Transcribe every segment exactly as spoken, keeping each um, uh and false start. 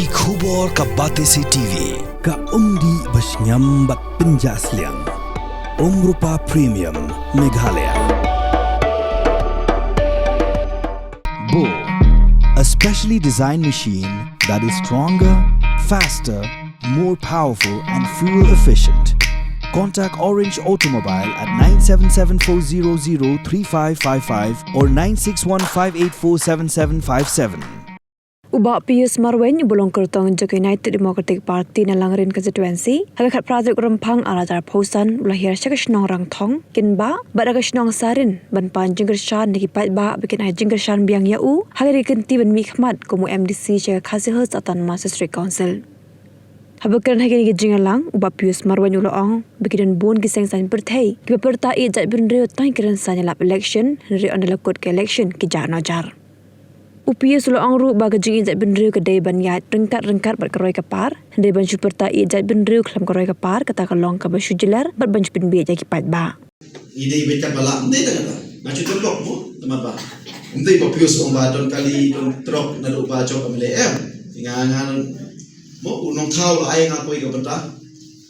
Ki khubor ka Batesi T V, ka umdih ba shngiam bad pynjah sliang. Umrupa Premium, Meghalaya. Bo, a specially designed machine that is stronger, faster, more powerful and fuel efficient. Contact Orange Automobile at nine seven seven four zero zero three five five five or nine six one five eight four seven seven five seven. U Bah Pius Marwein, uba long kyrtong jong ka United Democratic Party na Langrin Constituency, ha ka khatphra tarik Rymphang arhajar arphew san, u la hiar sha ka shnong Rangthong, Kinbah, bad ha ka shnong Sarin, ban pan jingkyrshan ïa ki paidbah ba kin ai jingkyrshan biang ïa u ha kane ka kynti ban mihkhmat kum u M D C sha ka Khasi Hills Autonomous District Council. Haba kren ha kane ka jingïalang, u Bah Pius Marwein u la ong ba ki don bun ki seng saiñ pyrthei kiba pyrta ïeit jaitbynriew tang ki rynsan ïalap election, hynrei ynda la kut ka election ki jah nujor. U Pius u la ong ruh ba ka jingïeit jaitbynriew ka dei ban ïaid ryngkat ryngkat bad ka roi ka par, hynrei ban shu pyrta ïeit jaitbynriew khlem ka roi ka par, kata ka long kaba shu jler bad ban shu pynbieit ïa ki paidbah. Ngi dei bad katba lah, ym dei tang kata. Nga shu tyrlok mo, tang ba ym dei ba Pius ong ba don kali, don trok naduh ba jop M L A, em. Nga, nga, mo, u nongthaw la ai nga kawei ka bynta.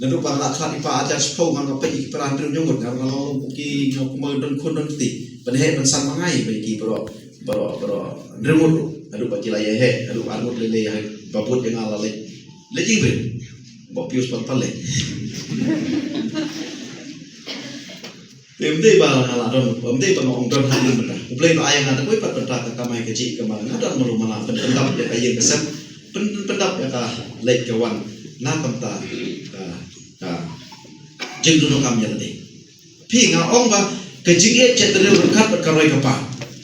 Naduh ba nga la khlad ïa i Pa Hajar shiphew, nga nga peit ïa ki para hynriew hynñiew ngut, nga nga long ki, nga kumba don khun don kti. Ban heh ban san ma nga ïa ki baroh, baroh, baroh hynriew ngut ruh. Naduh ba ki la ïa heh, naduh ba ar ngut lei lei, ba bud ïa nga la leit, leit ïing briew. Bah Pius pat pat leit. Te ym dei ba nga la don, ym dei ba nga ong don ha ïing bynta. U Blei u la ai ïa nga da kawei pat bynta, ka kamai kajih, ka man nga don malu mala, pyn pyndap ïa ka ïing ka sem, pyn pyndap ïa ka leit ka wan na ka bynta ka, ka jingdonkam ïa lade. Phi, nga ong ba ka jingïeit jaitbynriew ryngkat bad ka roi ka par.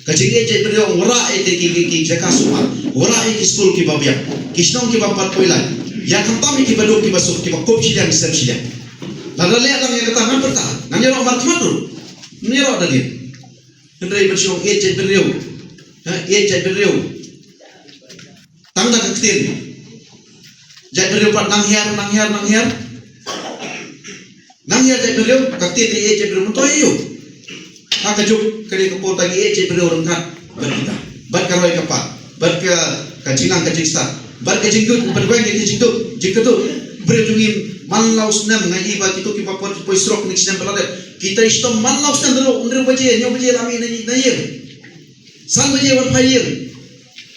Ka jingïeit jaitbynriew, ong, wanrah ïa ki, ki, ki, ki jaka sumar, wanrah ïa ki skul kiba biang, ki shnong kiba pat poi lai. Ïa khamtam ïa kiba duk kiba suk, kiba kup shiliang sem shiliang. Lada leh lang ïa kata, ngan pyrta, ngan ïaroh markhmat ruh. Ngan ïaroh da dien. Hynrei ban shu ong ïeit jaitbynriew. Ha, ïeit jaitbynriew. Tang da ka ktien. Jaitbynriew pat nang hiar, nang hiar, nang hiar. Nang hiar jaitbynriew, ka ktien ïeit jaitbynriew mynta ïa u. Ha ka juk, ka dei ka por tang ïeit jaitbynriew ryngkat bad kita. Bad ka roi ka par. Bad ka, ka jingnang ka jingstad. Bad ka jingduk, bad weng ka jingduk, jingkyrduh. Briew jong ngi man la u snem nga i ba kito kiba poi, poi surok kine ki snem ba la dep. Kita i shitom man la u snem da u hynriew baje, hynñiew baje la mih na, na ïing. San baje wan phai ïing.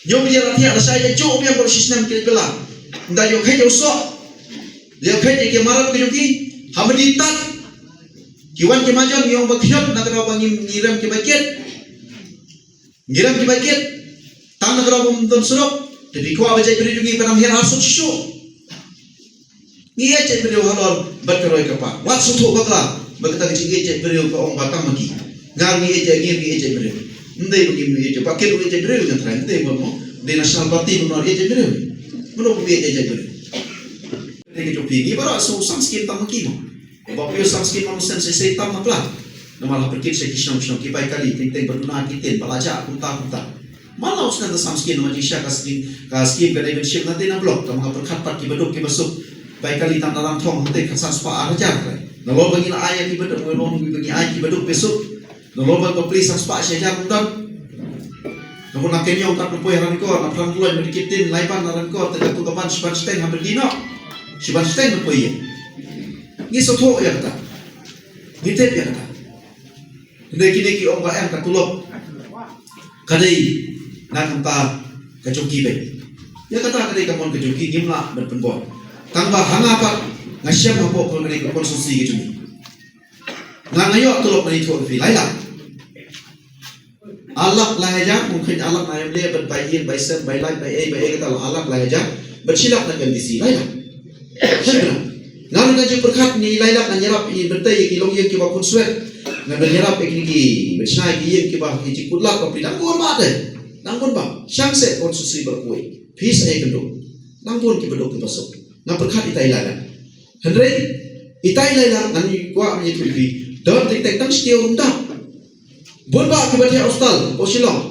Hynñiew baje la thiah, la shai ïa juh biang baroh shi snem ki la pela. Ynda ïoh kheit ïa u soh. Ïoh kheit ïa ki mrad ki jong ki. Haba dei tad. Ki wan ki majon ngi ong ba khñiot na ka daw ba ngi, ngi rem ki ba kit. Ngi rem ki ba kit. Tang na ka daw ba ym don surok. Te phi kwah ba jaitbynriew jong ngi ba nang hiar arsut shuh shuh. Ngi ïeit jaitbynriew halor bad ka roi ka par. Wat sngewthuh bakla ba kata ka jingïeit jaitbynriew ka ong ba tang ma ki. Nga ngi ïeit jait, ngi ngi ïeit jaitbynriew. Ym dei ba ngi ïeit jait, ba kit ïeit jaitbynriew ngan trai. Ym dei ba mo. Dei National Party ba ngi ïeit jaitbynriew. Mano ba ïeit jaitbynriew. Dei ka jong phi ngi baroh shu sam skim tang ma ki mo. Ba phi sam skim ma sen se se tang ma pla. Namar ha pyrkit se ki shnong shnong ki bai kali teng teng ba duna ki tin ba la ja kumta kumta. Man la u snem da sam skim namar jingshisha ka skim, ka skim ka dei ban shim na te na block, ka ma nga pyrkhat pat kiba duk kiba suk. Bai kali tang na Rangthong hangtei khatsan spah ar hajar. Nalor ba ngi la ai ïa kiba duk, nalor ba ngi ai kiba duk kiba suk. Nalor ba ka pli san spah shi hajar ym don. Nalor na Kenyong kat poi ha Ranikor, na Phrang Kloi, na Kitin, lai ban na Ranikor, te ka tu ka ban shi ban shiteng ha Bendino. Shi ban shiteng poi ïa. Ngi sngewthuh ïa kata. Ngi tip ïa kata. Hynrei kine ki ong ba em ka tulop ka dei na ka bynta ka jong ki beit. Ïa kata ka dei ka mon ka jong ki, ngim lah ban pynbor. Tang ba ha nga pat nga shem hapoh ka dei ka constituency ka jong ngi. Nga nga ïoh tulop, nga ïathuh ïa phi, lai lak. Ar lak lai hajar, mungkin ar lak na M L A, bad bai ïing, bai sem, bai lait, bai ei, bai ei kata, ar lak lai hajar, bad shi lak na M D C, lai lak. Shi lak. Nga ruh nga ju pyrkhat ngi lai lak ngan ïarap ïa bynta ïa ki longïing kiba khun swet. Ngan ïarap ïa kine ki bynta ki ïing kiba ki jingkut lak ba phi dang bun ba te. Dang bun ba. Shang se constituency ba kawei. Phi sa ïakynduh. Dang bun kiba duk kiba suk. Nga pyrkhat ita i lai lak. Hynrei ita i lai lak ngan ïa kwah ïa tu ïa phi. Don teng teng tang shi taïew ruh ym dap. Bun ba kiba thiah hostel, ha Shillong.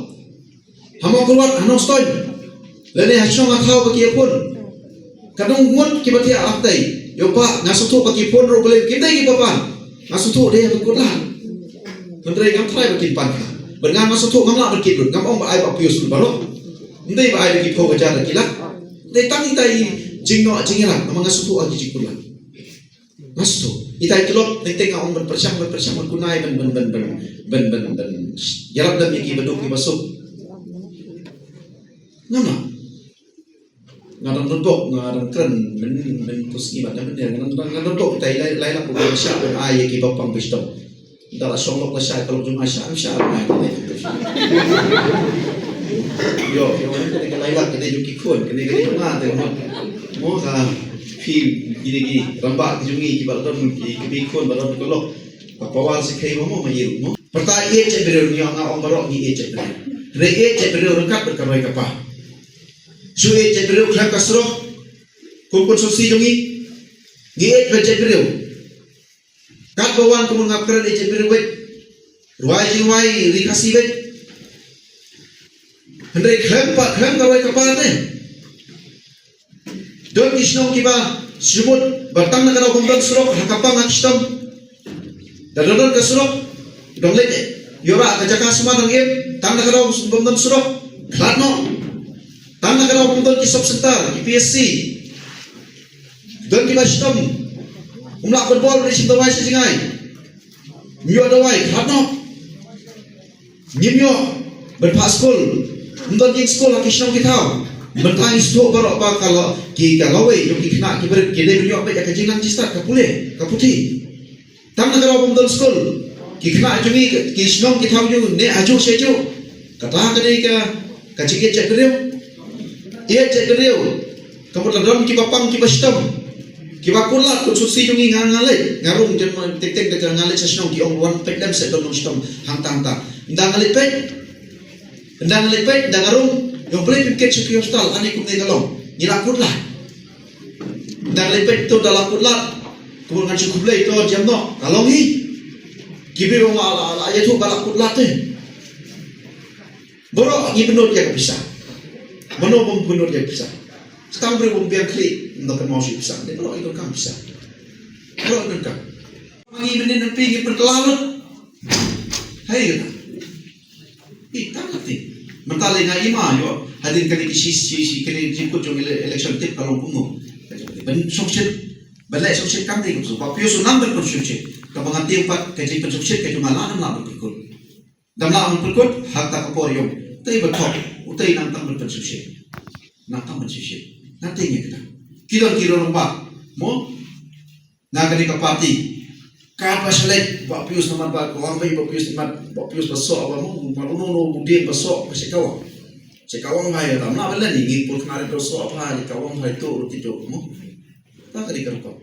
Ha Mawkyrwat, ha Nongstoiñ. Lane ha shnong ha thaw ba ki ïa phone. Ka dang ngut kiba thiah hangtei. Ïoh pa, nga sngewthuh ba ki phone ruh balei kim dei kiba pan. Nga sngewthuh dei ha ka kut lad. Hynrei ngam tharai ba kin pan. Bad nga, nga sngewthuh ngam lah ban kit lut. Ngam ong ba ai ba Pius lut baroh. Ym dei ba ai ba ki phew hajar da ki lak. Te tang ita i jingnoh jingïarap, namar nga sngewthuh ha ki jingkular. Nga sngewthuh. Ita i tlot, teng teng nga ong ban pyrshang, ban pyrshang, ban kunai, ban, ban, ban, ban, ban, ban, ban ïarap dam ïa ki ba duk ki ba suk. Namar nga dang don bok, nga dang kren, men, men pus ngi ba dang men, nga dang, nga dang don bok, ita i lai, lai lak bok, ban shah, ban ai ïa ki ba pang ba sdom. Da la shong lok la shah, ka lok jong nga shah, shah, shah, shah. Ïoh, ïoh, kane ka lai lak, kane jong ki khun, kane ka jong nga, te mo. Mo ka phi, kine ki rangbah ki jong ngi, ki ba don, ki, ki khun ba don ka lok. Ka power shi khei mo, mo, ma ïoh, mo. Pyrta ïeit jaitbynriew, ngi ong, nga ong baroh ngi ïeit jaitbynriew. Hynrei ïeit jaitbynriew ryngkat bad ka roi ka par. Shu ïeit jaitbynriew khlem ka surok. Kum constituency jong ngi, ngi ïeit bad jaitbynriew. Katba wan kumno nga kren ïeit jaitbynriew wei. Rwai jingwai ri Khasi wei. Hynrei khlem pat, khlem ka roi ka par te. Don ki shnong kiba shu mut ba tang na ka daw bym don surok, ha ka pang ha ki shitom. Da don, don ka surok, dang leit ïoh rah ka jaka sumar dang im, tang na ka daw bym don surok, khlad noh. Tang na ka daw bym don ki sub center, ki P S C. Don kiba shitom. Ym lah ban bor ban shim dawai sha jngai. Ym ïoh dawai, khlad noh. Ngim ïoh ban phah skul. Ym don ïing skul ha ki shnong ki thaw. Mynta ngi sngewthuh baroh ba ka la, ki ka lawei jong ki khynnah ki barit ki dei ban ïoh beit ïa ka jingnang jingstad, ka pule, ka puthi. Tang na ka daw bym don skul, ki khynnah jong ngi, ki shnong ki thaw jong ngi, ne hajuh shajuh. Kata ka dei ka, ka jingïeit jaitbynriew. Ïeit jaitbynriew. Ka mut la don kiba pang kiba shitom, kiba kut lad, constituency jong ngi, nga, nga leit, nga rung jan ma teng teng ka jaka nga leit sha shnong, ki ong wan peit lem seh, don nong shitom hangta hangta. Ynda nga leit peit, ynda nga leit peit, ynda nga rung, ïa u Blei pynket sha ki hospital, ani kumne ka long. Ngi la kut lad. Ynda nga leit peit to da la kut lad. Kumno ngan shu khublei to, jem noh, ka long hi. Ki briew ong la, la, la ïathuh ba la kut lad te. Baroh ngi pynlut ïa ka pisa. Mano bym pynlut ïa ka pisa? Tang briew bym biang khlieh, ym da kynmaw shuh ïa ka pisa. Dei baroh ngi donkam pisa. Baroh ngi donkam. Ma ngi mynnin na phi ngi pynkylla lut. Hei kata. Ih, tang kata. Mynta lei nga ïma ïoh. Hadien kane ki shi, shi, shi, kane jingkut jong ele-, election tip ka long kumno. Ban shongshit. Ban leh shongshit kam dei kumno. Bah Pius u nang ban pynshongshit. Kaba nga tieng pat ka jingpynshongshit ka jong nga la, ngam lah ban pynkut. Ngam lah ban pynkut, ha kata ka por ïong. Te ba thok, utei nang tang ban pynshongshit. Nang tang ban shongshit. Nang tieng ïa kata. Ki don ki rangbah. Mo? Na kane ka party. Katba sha leit, Bah Pius namar ba ka wang bai, Bah Pius namar, Bah Pius ba soh ba mo, ba uno uno u dieng ba soh, ba sha ka wang. Sha ka wang bai, tam na ba len, ngi pun khnari ba soh ba, ka wang bai to, ruti to, mo. Ta kane ka rukom.